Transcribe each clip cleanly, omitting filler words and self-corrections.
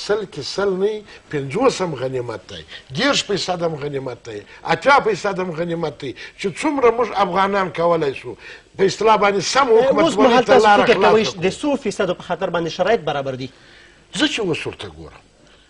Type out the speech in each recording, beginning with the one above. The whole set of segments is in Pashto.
سل کې سل نه 50 هم غنیمت دی، 30% هم غنیمت دی، 80% هم غنیمت دی، چې څومره موږ افغانان کولای شو په اصطلاح باندې سم حکومتولۍ ته لاره خلاصه کړو. د څو فیصدو په خاطر باندې شرایط برابر دي؟ زه چې اوس ورته ګورم،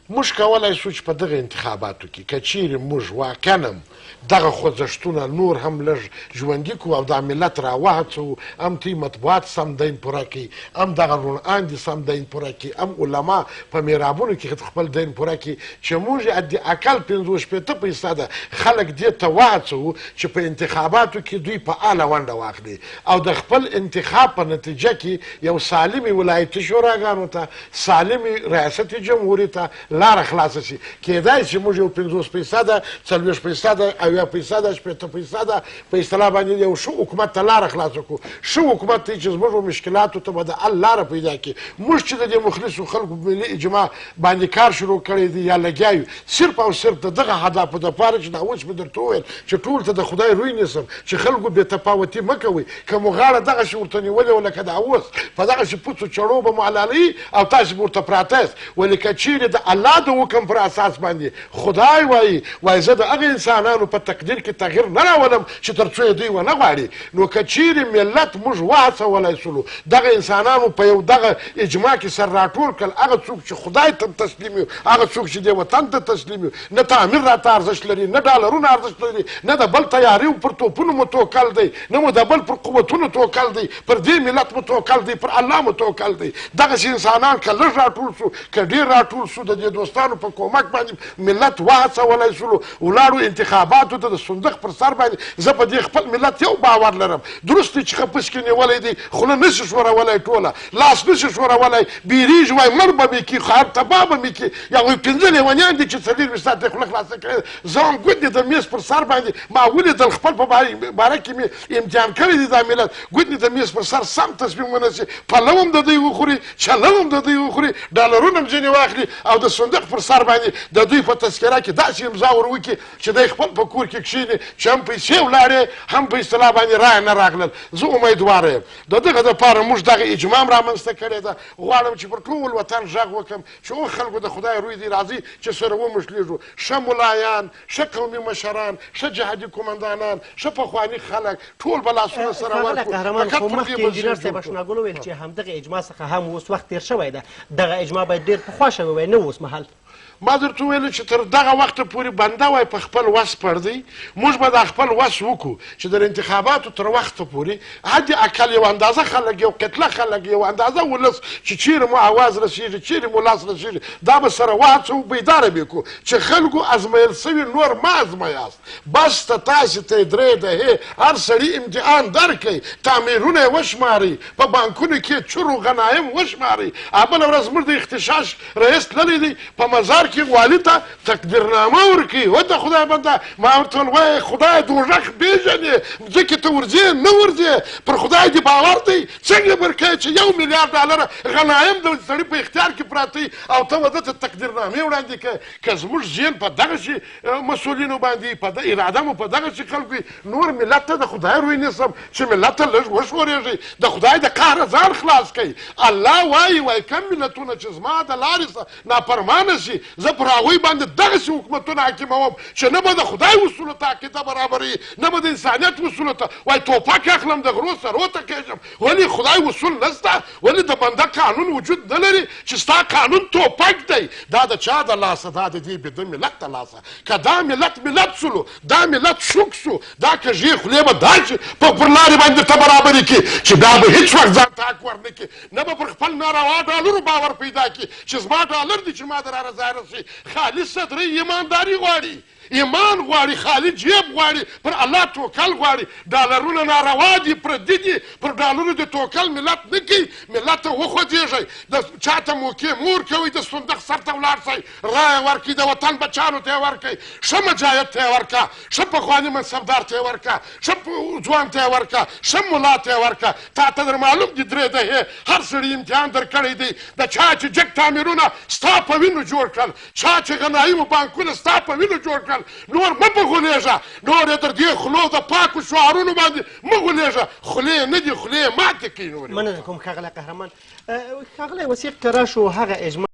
موږ کولای شو چې په دغه انتخاباتو کې که چیرې موږ واقعا هم دغه خوځښتونه نور هم لږ ژوندي کړو او دا ملت را وهڅوو، هم تی مطبوعات سم دین پوره کړي، هم دغه روڼ اندي سم دین پوره کړي، هم علما په محرابونو کې خپل دین پوره کړي، چې موږ حد اقل 65% خلک دې ته وهڅوو چې په انتخاباتو کې دوی فعاله ونډه واخلي او د خپل انتخاب په نتیجه کې یو سالمې ولایتي شوراګانو ته، سالمې ریاست جمهوري ته لاره خلاصه شي. کېدای شي موږ یو 50%، 40%، 70%، 60% په اصطلاح باندې یو ښه حکومت ته لاره خلاصه کړو. ښه حکومت دی چې زموږ مشکلاتو ته به د حل لاره پیدا کړي. موږ چې د دې مخلصو خلکو ملي اجماع باندې کار شروع کړی دی یا لګیا یو، صرف او صرف د دغه هدفو دپاره چې دا اوس مې درته وویل چې ټول ته د خدای روی نیسم چې خلکو بې تفاوتي مه کوئ. که مو غاړه دغسې ورته نیولې وه لکه دا اوس په دغسې پوڅو چړو به مو حلالوي او تاسې به ورته پراته یاست. ولې که چیرې د الله د حکم پر اساس باندې خدای وایي، وایي زه د هغه انسانانو په تقدیر کې تغییر نه راولم چې تر څو یې دوی ونه غواړي. نو که چیرې ملت موږ وهڅولی شولو، دغه انسانانو په یو دغه اجماع کې سره راټول کړل، هغه څوک چې خدای ته تسلیم یو، هغه څوک چې دې وطن ته تسلیم یو، نه تعمیر راته ارزښت لري، نه ډالرونه ارزښت لري، نه د بل تیاریو پر توپونو مو توکل دی، نه مو د بل پر قوتونو توکل دی، پر دې ملت مو توکل دی، پر الله مو توکل دی. دغسې انسانان که لږ راټول شو، که ډېر راټول شو، د دې دوستانو په کومک باندې ملت وهڅولی شولو، ولاړو انتخاباتو ته د صندوق پر سر باندې. زه په دې خپل ملت یو باور لرم، درست دی چې خپس کې نیولی دی، خوله نه شي ښورولی، ټوله لاس نه شي ښورولی، بیریږي، وایي مړ به مې کړي، خر تباه به مې کړي. یا وایي 5 لیونیان دي چې 24 ساعته یې خوله خلاصه کړې. زه هم ګوندې د میز پر سر باندې ما ولیدل، خپل په باره کې مې امتحان کړی دی دا ملت، ګوندې د میز پر سر سم تصمیم ونیسي، پلو هم د دوی وخوري، چلو هم د دوی وخوري، ډالرونه هم ځینې واخلي او د صندوق پر سر باندې د دوی په تذکره کې داسې امضا ور وکړي چې دی خپل په کور کې کښېني، چې هم پیسې ولاړې، هم په اصطلاح باندې رایه نه راغلل. زه امیدوار یم د دغه دپاره موږ دغه اجماع هم رامنځته کړې ده. غواړم چې پر ټول وطن غږ وکړم چې او خلکو د خدای روی دی، راځئ چې سره وموښلېږو. ښه ملایان، ښه قومي مشران، ښه جهادي قومندانان، ښه پخواني خلک، ټول به لاسونه سره ورکړو. قهرمان، خو مخکې انجینر صاحب اشناګل وویل چې همدغه اجماع څخه هم اوس وخت تېر شوی ده، دغه اجماع باید ډېر پخوا شوی وای، نه اوس مهال. ما درته وویل چې تر دغه وخته پورې بنده وای په خپل وس پړ دی. موږ به دا خپل وس وکړو چې د انتخاباتو تر وخته پورې حد اقل یو اندازه خلک، یو کتله خلک، یو اندازه ولس چې چیرې مو اواز رسېږي، چیرې مو لاس رسېږي، دا به سره وهڅوو، بیداره به کړو چې خلکو ازمیل سوي نور مه ازمیاست. بس ته تاسې ته یې درې دهې هر سړي امتحان درکړئ، تعمیرونه یې وشمارئ، په بانکونو کې چورو غنایم وشمارئ. بله ورځ موږ د اغتشاش رئیس تللی دی، په مزار کې والي ته تقدیرنامه ورکوي. و د خدای بنده، ما ورته وویل وایې خدای دوږخ پېژنې، مځکې ته ورځې نه ورځې، پر خدای دې باور دی، څنګه ورکوې چې 1 میلیارډ ډالره غنایم د سړي په اختیار کې پراته وي او ته وده ته تقدیرنامې وړاندې کوې؟ که زموږ ذهن په دغسې مسؤلینو باندې، په اراده مو په دغسې خلکو وي، نور ملت ته د خدای روی نیسم چې ملت ته لږ وښورېږئ، د خدای د قهره ځان خلاص کړئ. الله وایي، وایي کوم ملتونه چې زما د لارې څخه نافرمانه شي، زه پر هغوی باندې دغسې حکومتونه حاکموم چې نه به د خدای اصولو ته عقیده برابروي، نه به د انسانیت اصولو ته. وایي توپک اخلم د غرو سرو ته کېږم. ولې خدای اصول نشته؟ ولې د بنده قانون وجود نه لري چې ستا قانون توپک دی؟ دا د چا د لاسه؟ دا د دې بیده ملت د لاسه. که دا ملت ملت شولو، دا ملت شوک شو، دا کږې خولې به داسې پر لارې باندې درته برابرې کړي چې دا به هېڅ وخت ځان ته حق ورنه کړي، نه به پر خپل ناروا ډالرو باور پیدا کړي چې زما ډالر دي چې ما د را ظاهره شي. خالص صدرۍ ایمانداري غواړي، ایمان غواړي، خالي جیب غواړي، پر الله توکل غواړي. ډالرونه ناروا دي، پردي دي، پر ډالرو د توکل ملت نه کوي. ملت ته وخوځېږئ، د چا ته موقع مه ورکوئ، د صندوق سر ته ولاړ شئ، رایه ورکړئ، د وطن بچانو ته یې ورکړئ، ښه مجاهد ته یې ورکړه، ښه پخواني منصبدار ته یې ورکړه، ښه ځوان ته یې ورکړه، ښه ملا ته یې ورکړه. تا ته در معلوم دي 3 دهې هر سړي امتحان درکړی دی. د چا چې جګ تعمیرونه ستا په وینو جوړ کړل، چا چې غنایمو بانکونه ستا په وینو جوړ کړل، نور مه په غولېږه، نور یې در دې خولو د پاکو شعارونو باندې مه غولېږه. خولې نه دي، خولې ماتې کړئ نورې. مننه کوم ښاغلی قهرمان. ښاغلی وثیق، که راشو هغه اجماع